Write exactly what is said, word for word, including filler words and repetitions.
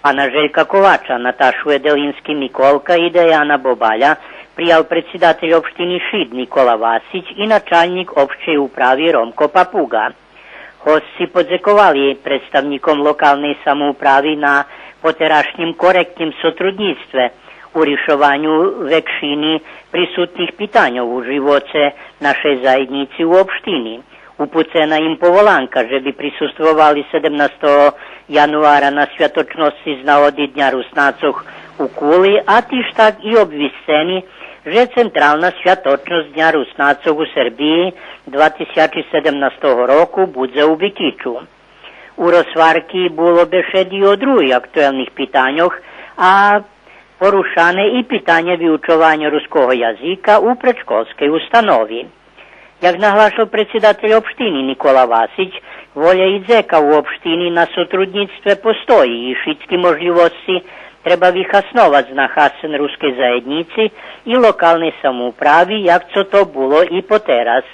Пана Желька Ковача, Наташу Еделински Миколка и Деяна Бобаля приял предсидатель општини Шид Никола Васич и началнїк општей управи Ромко Папуґа. Госци подзековали представнїком локалней самоуправи на потерашнїм коректнїм сотруднїцтве у ришованю векшини присутнїх питаньох у живоце нашей заєднїци у општини. Упуцена им поволанка же би присуствовали седемнастого януара на святочносци з нагоди Дня Руснацох у Кули, а тиж так и обвисцени же централна святочносц Дня Руснацох у Сербиї два тисячи седемнастого року будзе у Бикичу. У розгварки було бешеди о других актуелних питаньох, а порушане и питанє виучованя руского язика у предшколскей установи. Як наглашел предсидатель општини Никола Васич, воля и дзека у општини на сотруднїцтве постої и шицки можлївосци треба вихасновац на хасен рускей заєднїци и локалней самоуправи, як цо то було и потераз.